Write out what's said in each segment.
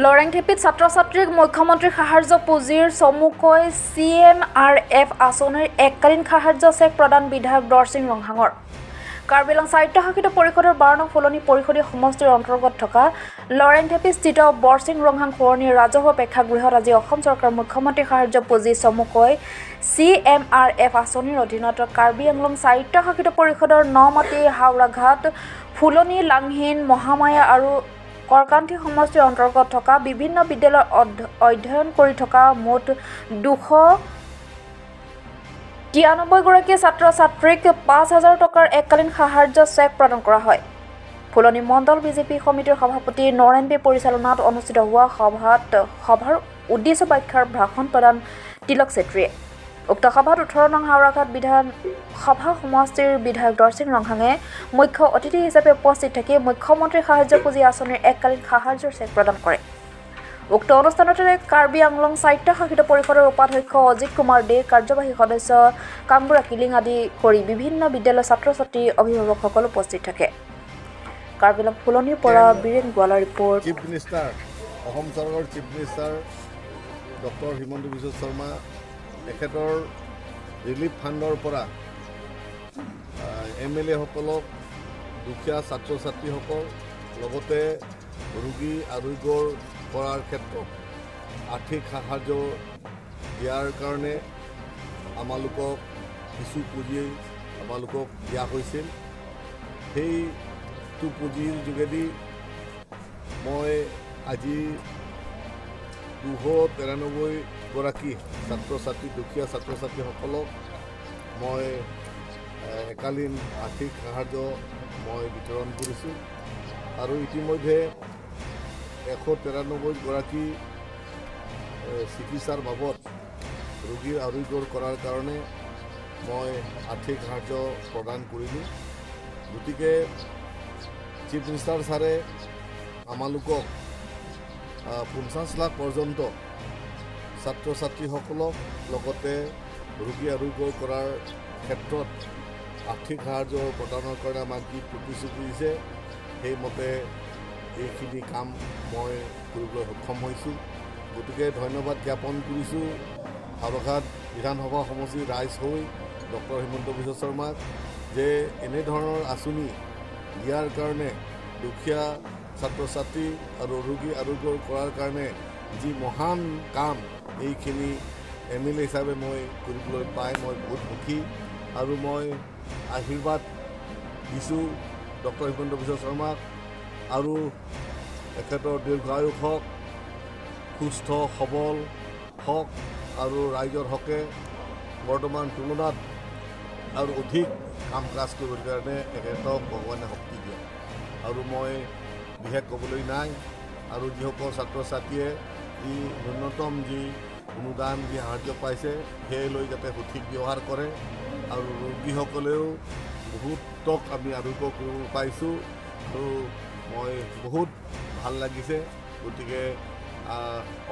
লৰেংথেপিত ছাত্ৰ ছাত্ৰীক মুখ্যমন্ত্ৰী সাহায্য পুঁজিৰ চমুকৈ চিএমআৰএফ আঁচনিৰ এককালীন সাহায্য চেক প্ৰদান বিধায়ক দৰচিং ৰংহাঙৰ। কাৰ্বি আংলং স্বায়ত্তশাসিত পৰিষদৰ 12 নং ফুলনি পৰিষদীয় সমষ্টিৰ অন্তৰ্গত থকা লৰেংথেপিস্থিত বৰচিং ৰংহাং সোঁৱৰণী ৰাজহুৱা প্ৰেক্ষাগৃহত আজি অসম চৰকাৰৰ মুখ্যমন্ত্ৰী সাহায্য পুঁজি চমুকৈ চিএমআৰএফ আঁচনিৰ অধীনত কাৰ্বি আংলং স্বায়ত্তশাসিত পৰিষদৰ নমাটি, হাওৰাঘাট, ফুলনি, লাংহিন, মহামায়া আৰু কৰকান্থি সমষ্টিৰ অন্তৰ্গত থকা বিভিন্ন বিদ্যালয়ত অধ্যয়ন কৰি থকা মুঠ 293গৰাকী ছাত্ৰ ছাত্ৰীক 5000 টকাৰ এককালীন সাহায্য চেক প্ৰদান কৰা হয়। ফুলনি মণ্ডল বিজেপি সমিতিৰ সভাপতি নৰেন বে পৰিচালনাত অনুষ্ঠিত হোৱা সভাত সভাৰ উদ্দেশ্য ব্যাখ্যাৰ ভাষণ প্ৰদান তিলক চেত্ৰীয়ে। উক্ত সভাত 18 নং হাওৰাঘাট বিধানসভা সমষ্টিৰ বিধায়ক দৰচিং ৰংহাঙে মুখ্য অতিথি হিচাপে উপস্থিত থাকি মুখ্যমন্ত্ৰী সাহায্য পুঁজি আঁচনিৰ এককালীন সাহায্যৰ চেক প্ৰদান কৰে। উক্ত অনুষ্ঠানতে কাৰ্বি আংলং স্বায়ত্তশাসিত পৰিষদৰ উপাধ্যক্ষ অজিত কুমাৰ দে, কাৰ্যবাহী সদস্য কামবুৰা কিলিং আদি কৰি বিভিন্ন বিদ্যালয়ৰ ছাত্ৰ ছাত্ৰী, অভিভাৱকসকল উপস্থিত থাকে। কাৰ্বি আংলং ফুলনিৰ পৰা Biren Gowala report. Chief minister, Assam চৰকাৰৰ chief minister doctor Himanta Biswa Sarma, তেখেতৰ ৰিলিফ ফাণ্ডৰ পৰা এম এল এসকলক, দুখীয়া ছাত্ৰ ছাত্ৰীসকল, লগতে ৰোগী আৰোগ্যৰ কৰাৰ ক্ষেত্ৰত আৰ্থিক সাহাৰ্য দিয়াৰ কাৰণে আমালোকক কিছু পুঁজি আমালোকক দিয়া হৈছিল। সেইটো পুঁজিৰ যোগেদি মই আজি 293গৰাকী ছাত্ৰ ছাত্ৰী, দুখীয়া ছাত্ৰ ছাত্ৰীসকলক মই একালীন আৰ্থিক সাহাৰ্য মই বিতৰণ কৰিছোঁ আৰু ইতিমধ্যে 193গৰাকী চিকিৎসাৰ বাবদ ৰোগীৰ আৰোগ্য কৰাৰ কাৰণে মই আৰ্থিক সাহাৰ্য প্ৰদান কৰিলোঁ। গতিকে চিফ মিনিষ্টাৰ ছাৰে আমালোকক 50 লাখ পৰ্যন্ত ছাত্ৰ ছাত্ৰীসকলক লগতে ৰোগী আৰোগ্য কৰাৰ ক্ষেত্ৰত আৰ্থিক সাহাৰ্য প্ৰদানৰ কাৰণে আমাক যি প্ৰতিশ্ৰুতি দিছে, সেইমতে এইখিনি কাম মই কৰিবলৈ সক্ষম হৈছোঁ। গতিকে ধন্যবাদ জ্ঞাপন কৰিছোঁ হাওৰাঘাট বিধানসভা সমষ্টিৰ ৰাইজ হৈ ডক্টৰ হিমন্ত বিশ্ব শৰ্মাক যে এনেধৰণৰ আঁচনি দিয়াৰ কাৰণে, দুখীয়া ছাত্ৰ ছাত্ৰী আৰু ৰোগী আৰোগ্য কৰাৰ কাৰণে যি মহান কাম, এইখিনি এম এল এ হিচাপে মই কৰিবলৈ পাই মই বহুত সুখী আৰু মই আশীৰ্বাদ দিছোঁ ডক্টৰ হিমন্ত বিশ্ব শৰ্মাক আৰু তেখেতৰ দীৰ্ঘায়ু হওক, সুস্থ সবল হওক আৰু ৰাইজৰ হকে বৰ্তমান তুলনাত আৰু অধিক কাম কাজ কৰিবৰ কাৰণে তেখেতক ভগৱানে শক্তি দিয়ে। আৰু মই বিশেষ ক'বলৈ নাই। আৰু যিসকল ছাত্ৰ ছাত্ৰীয়ে যি ন্যূনতম যি অনুদান, যি সাহাৰ্য পাইছে, সেয়ে লৈ যাতে সঠিক ব্যৱহাৰ কৰে আৰু ৰোগীসকলেও বহুতক আমি আৰোগ্য কৰিব পাইছোঁ আৰু মই বহুত ভাল লাগিছে। গতিকে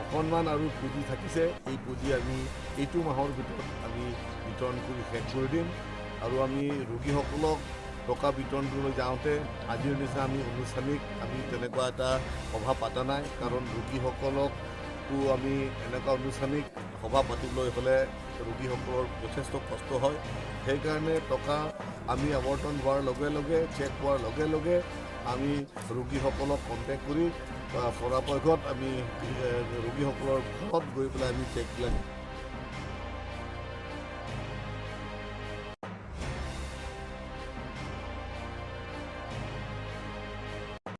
অকণমান আৰু পুঁজি থাকিছে। এই পুঁজি আমি এইটো মাহৰ ভিতৰত আমি বিতৰণ কৰি শেষ কৰি দিম। আৰু আমি ৰোগীসকলক টকা বিতৰণ কৰিবলৈ যাওঁতে আজিৰ নিচিনা আমি আনুষ্ঠানিক আমি তেনেকুৱা এটা সভা পতা নাই, কাৰণ ৰোগীসকলকো আমি এনেকুৱা আনুষ্ঠানিক সভা পাতিবলৈ হ'লে ৰোগীসকলৰ যথেষ্ট কষ্ট হয়। সেইকাৰণে টকা আমি আৱৰ্তন হোৱাৰ লগে লগে, চেক পোৱাৰ লগে লগে আমি ৰোগীসকলক কণ্টেক্ট কৰি পৰাপক্ষত আমি ৰোগীসকলৰ ঘৰত গৈ পেলাই আমি চেকবিলাক